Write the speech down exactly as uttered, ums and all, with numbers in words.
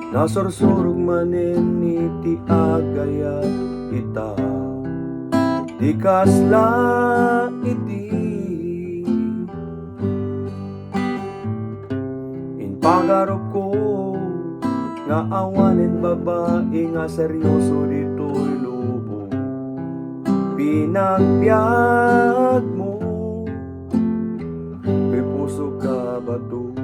Nasursurog manen iti agayat ita, di kasla idi. Impagarupko nga awanen babai nga serioso ditoy lubong. Pinagbiagmo, ti puso ka bato.